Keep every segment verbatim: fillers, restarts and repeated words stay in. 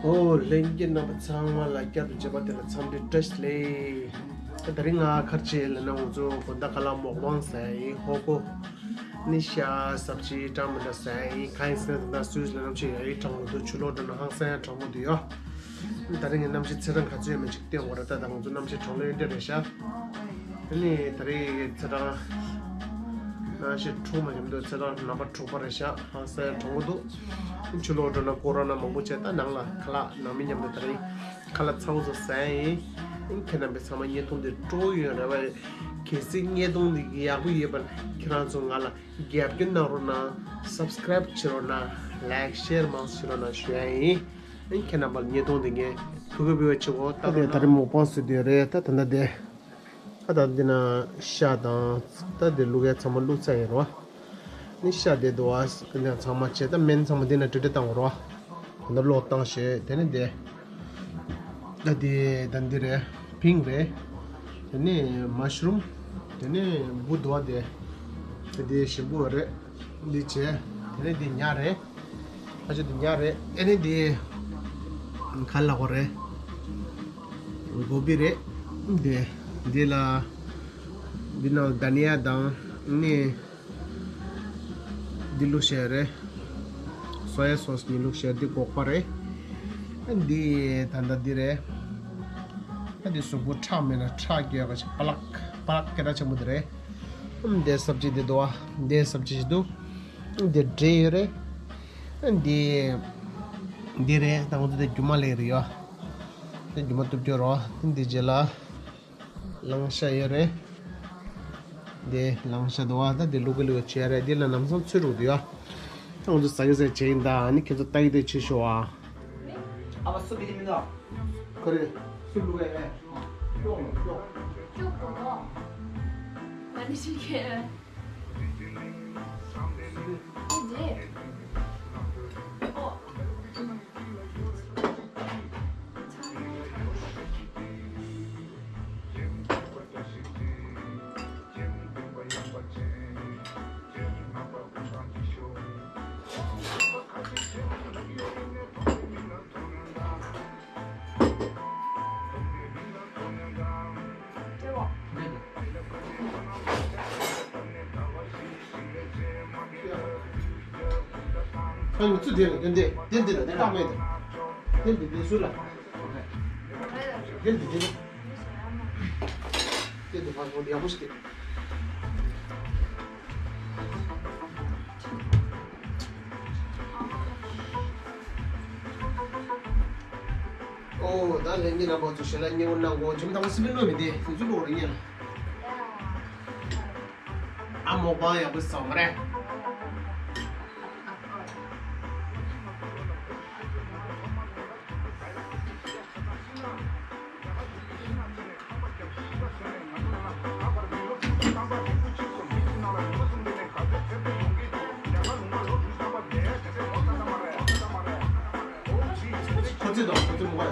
ཨོ་ལྷན་རྒྱས་རྣམ་པ་ཚང་མ་ལ་བསྐྱར་དུ་མཇལ་བ་དེ་ལ་འཚམས་འདྲི་བཀྲ་ཤིས་བདེ་ལེགས། ད་རིང་ང་ག་རེ་བྱས་ལབ་ན་ང་ཚོ་དགོང་དག་ཁ་ལག་མོག་པང་ཟ་ཡིན། ཧོ་ཀོ་ནི་ཤ་སབ་ཅི་འདྲ་མི་འདྲ་ཟ་ཡིན། གང་ཡིན་ཟེར་ན་ད་སུད་སི་ལ་གནམ་གཤིས་ཡག་ཡིག་གྲང་མོ་འདུག་ཆུ་ལོག་འགྲོ་ན་ཧང་སང་ཡང་གྲང་མོ་འདུག་ཡོ། ད་རིང་གི་གནམ་གཤིས་ཚེས་གྲངས་ག་ཚོད་ཡོད་མེད་ཅིག་སྟོན་དགོས་རེད། ད་ད་ང་ཚོ་གནམ་གཤིས་གྲང་ལོས་འདྲ་རེད་ཤག་དེ་ནས་ད་རེས་ཚེས་གྲངས་ནང་བཞིན་དྲུག་མ་ཉམས་དུས་ཚེས་གྲངས་ནམ་བར་དྲུག་པ་རེད་ཤག་ཧང་སང་གྲང་མོ་འདུག་ཆུ་ལོག་འགྲོ་ན་ཀོ་རོ་ན་མང་པོ་བྱས། ད་ནང་ལ་ཁ་ལག་ནང་མི་མཉམ་དུ་ད་རེས་ཁ་ལག་ཚ་བོ་ཚོ་ཟ་ཡིན། ཁྱེད་རྣམ་པས་ཚང་མ་བརྙན་ཐུང་འདི་སྤྲོ་ཡོད་རེད་བ། གལ་སྲིད་བརྙན་ཐུང་འདི་ཡག་པོ་ཡོད་པ་ན་ཁྱེད་རང་ཚོ་ང་ལ་རྒྱབ་སྐྱོར་གནང་རོགས་གནང་། སབ་སི་ཀ་རེབ་བྱེད་རོགས་གནང་། ལའིག་ཤེར་མང་ཙམ་བྱེད་རོགས་གནང་ཞུ་ཡ་ཡིན། ཨ་ནི་ཁྱེད་རྣམ་པར་བརྙན་ཐུང་འདི་ངས་ཐུགས་ཁུར་འབུལ་བ་བྱེད་གོ། ད་ད་རེས་ད་རེས་མོག་པང་བཟོས་བསྡད་ཡོད་རེད། ད་ད་ལྟ་དེ་ད་ད་འདི་ན་ཤ་དང་ད་འདི་བླུག་ཡ་ཚང་མ་བླུག་ཚར་ཡིན་རོ། ནི་ཤ་དེ་འདུག་བ། ཚང་མ་བྱས། ད་སྨན་ཚང་མ་འདི་ན་དྲི་དྲི་བཏང་རོ། ད་ལོག་བཏང་བྱས། དེ་ནི་དེ་ད་དེ་ད་འདི་རེད། ཕིང་རེད། དེ་ནས་མ་ཤ་རུམ། དེ་ནས་འབུ་དོ་དེ། དེ་དེ་ཞིམ་པོ་རེད། འདི་བྱས། དེ་ནས་འདི་ཉ་རེད། ཁ་ཆེ་འདི་ཉ་རེད། ཨེ་ནས་འདི་ག་ལ་གོ་རེད། གོ་བི་རེད། འདི་འདི་ལ་འདི་ནང་དྷ་ནི་ཡ་དང་ནི། འདི་བླུགས་བྱས་རེད། སོ་ཡ་སོ་སི་གཉིས་བླུགས་བྱས། འདི་སྒོག་པ་རེད། འདི་ད་ལྟ་འདི་རེད། འདི་གཟུགས་པོ་ཁྲག་མེད་ན་ཁྲག་སྐྱེ་བ་ཞིག་པ་ལག་པ་ལག་སྐད་གྲགས་ཆེན་པོ་འདི་རེད། འདི་སབ་ཅི་འདི་འདུག་བ། འདི་སབ་ཅི་ཞིག་འདུག་འདི་འབྲས་ཡོད་རེད། འདི་འདི་རེད། ད་ང་ཚོ་འདི་རྒྱུ་མ་ལེགས་རེད་ཡོ། འདི་རྒྱུ་མ་གཏུབ་རྒྱུ་རོ། འདི་རྗེས་ལ། ལང་ཤ་ཡོད་རེད། འདི་ལང་ཤ་འདུག་བ། ད་འདི་ལུ་གུ་ལུ་གུ་བྱས་རེད། འདི་ལ་ལམ་སང་ཚོད་རུག་འདུག་ཡ། ད་ང་ཚོ་ཟ་གི་ཟ་བྱས་ཡིན། ད་ཨ་ནི་ཁྱེད་ཚོ་ལྟ་གི་དེ་ཆེ་ཤོག་ཨ། ཨ་བ་སུ་བི་དེ་མི་འདུག་ག་རེ། སུ་ལུ་ག་ཨེ། ཀྱོག་ནོ་ཀྱོག་ཀྱོག་གོ་ནོ། ཨ་ནི་ཤི་ཁེ། ཨེ་ནི། ཨོ། ཨ་ནི་ཚུར་དེ་ལ་དེ་འདི་དེ་འདི་ལ་དེ་བཏགས་མེད་དེ། དེ་འདི་དེ་ཚུར་ལ། དེ་འདི་དེ་ལ། དེ་འདི་ཕར་ཚུར་ཡག་པོ་ཞིག་དེ། ཨོ་ད་ལྷན་རྒྱས་རྣམ་པ་ཚོ་ཞལ་ལག་མཉེས་པོ་གནང་གོ། ཇི་མི་དང་པོ་སི་པིན་ལོས་མི་དེ་དེ་ཚུར་ལོག་རེ་ཉན། ཨ་མོག་པང་ཡག་པོ་བཟོ་མ་རེད། ཁོ་ཚོས་དང་ཁོ་ཚོས་མོ་ཡ།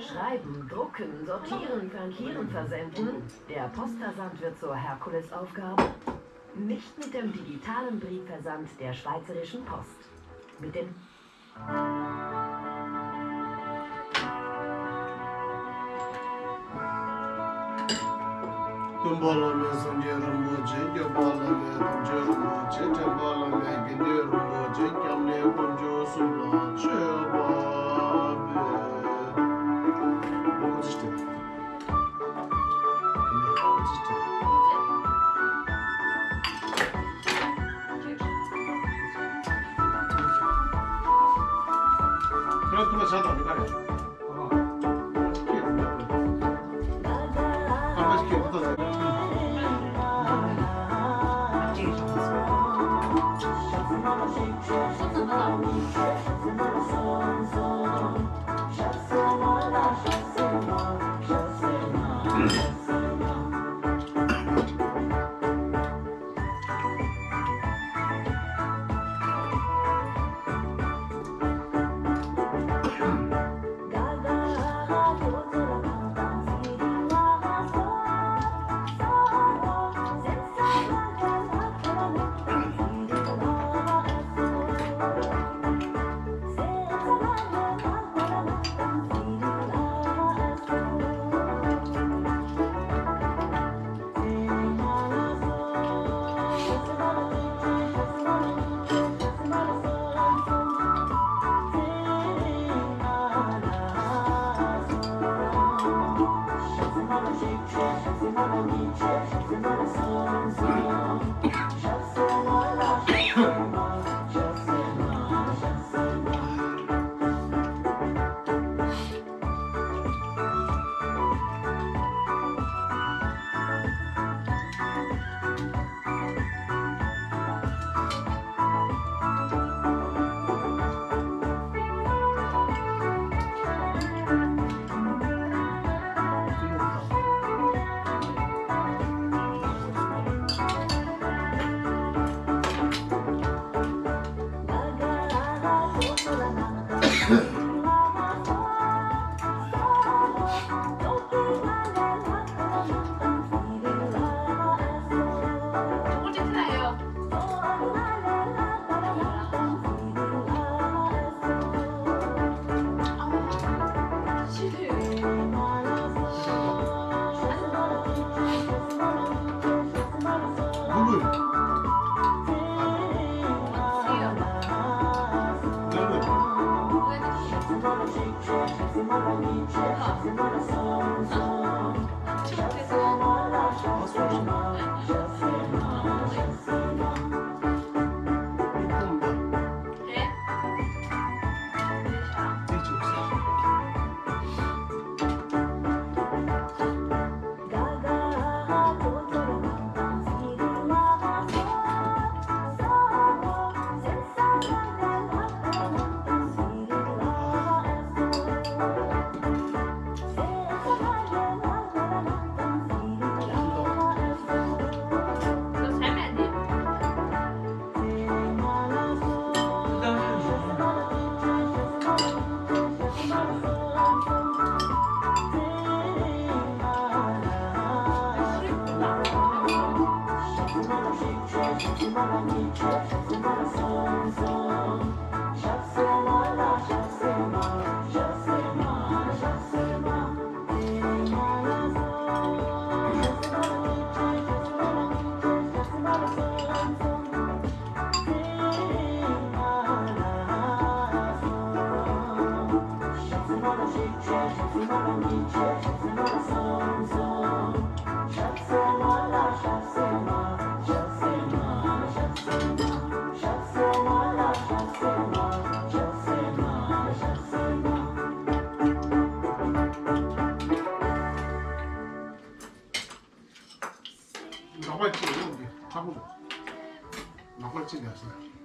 Schreiben, drucken, sortieren, frankieren, versenden. Der Postversand wird zur Herkulesaufgabe. Nicht mit dem digitalen Briefversand der Schweizerischen Post. Mit dem སྟོན་པ་བླ་མེད་སངས་རྒྱས་རིན་པོ་ཆེ། སྐྱོབ་པ་བླ་མེད་དམ་ཆོས་རིན་པོ་ཆེ། འདྲེན་པ་བླ་མེད་དགེ་འདུན་རིན་པོ་ཆེ། སྐྱབས་གནས་དཀོན་མཆོག་གསུམ་ལ་མཆོད་པ་འབུལ། ཁོ་ཚོ་ཞིག་སྟེ། ཁོ་ཚོ་ཞིག་སྟེ། ནག་པ་གཅིག་ཡོང་གི་ཁྲག་པོ་འདུག་ནག་པ་གཅིག་ཡོད་སོང་།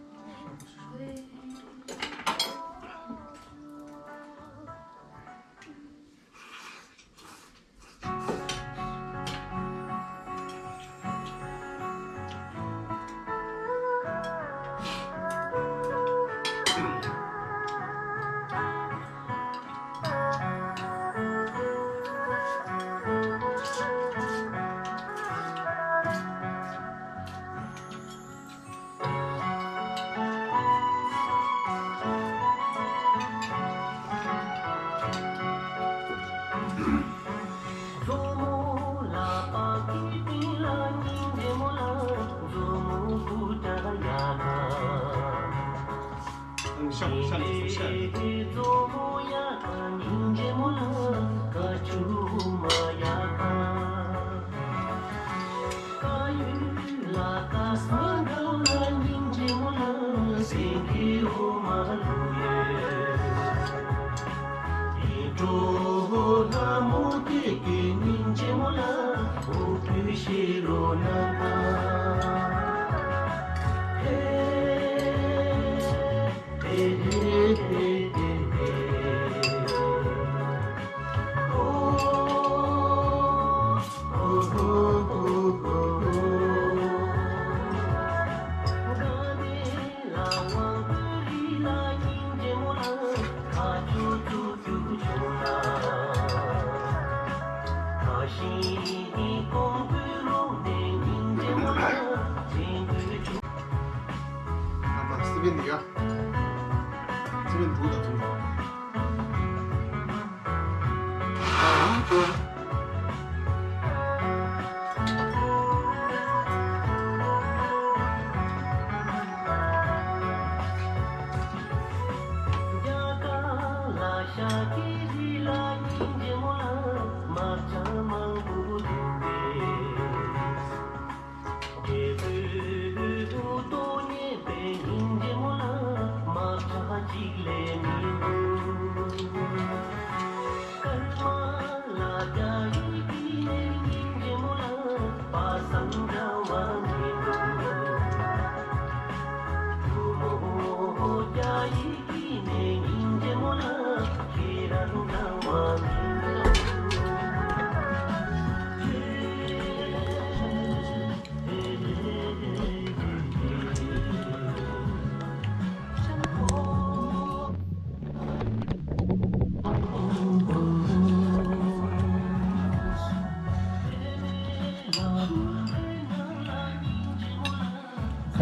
སི་པན་འདི་ག་སི་པན་འདུག་ད་ཐུང་།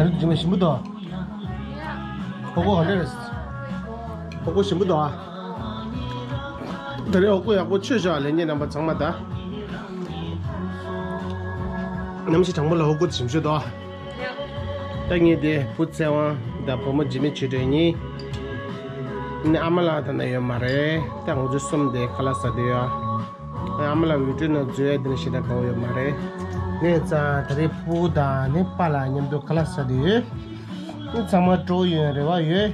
ག་རེ་འདུག་ཅིང་ཞིམ་པོ་འདུག་ཧོ་གོ་ག་འདྲ་རེད། ཧོ་གོ་ཞིམ་པོ་འདུག་ཨ། ད་རེས་ཧོ་གོ་ཡག་པོ་མཆོད་བཞག་ལས་ཉེ་རྣམ་པ་ཚང་མ་ད། གནམ་གཤིས་གྲང་མོ་ལ་ཧོ་གོ་ཞིམ་ཤོས་འདུག་ཨ། ད་ངས་དེ་བུ་ཚེ་དབང་དང་བུ་མོ་འཇིགས་མེད་ཆོས་སྒྲོན་གཉིས། ནི་ཨ་མ་ལགས་ད་ན་ཡོད་མ་རེད། ད་ང་ཚོ་གསུམ་དེ་ཁ་ལག་ཟ་དུས་ཡ། ཨ་མ་ལགས་ཝི་ཀྲི་ནང་འཛུལ་ཡ་དེ་ནི་ཞེ་དྲག་དགའ་བོ་ཡོད་མ་རེད། ངས་ཙང་ད་རེས་བུ་དང་ནི་པཱ་ལགས་མཉམ་དུ་ཁ་ལག་ཟ་དུས་ཡོད། ནི་ཚང་མ་སྤྲོ་ཡོད་རེ་བ་ཡོད།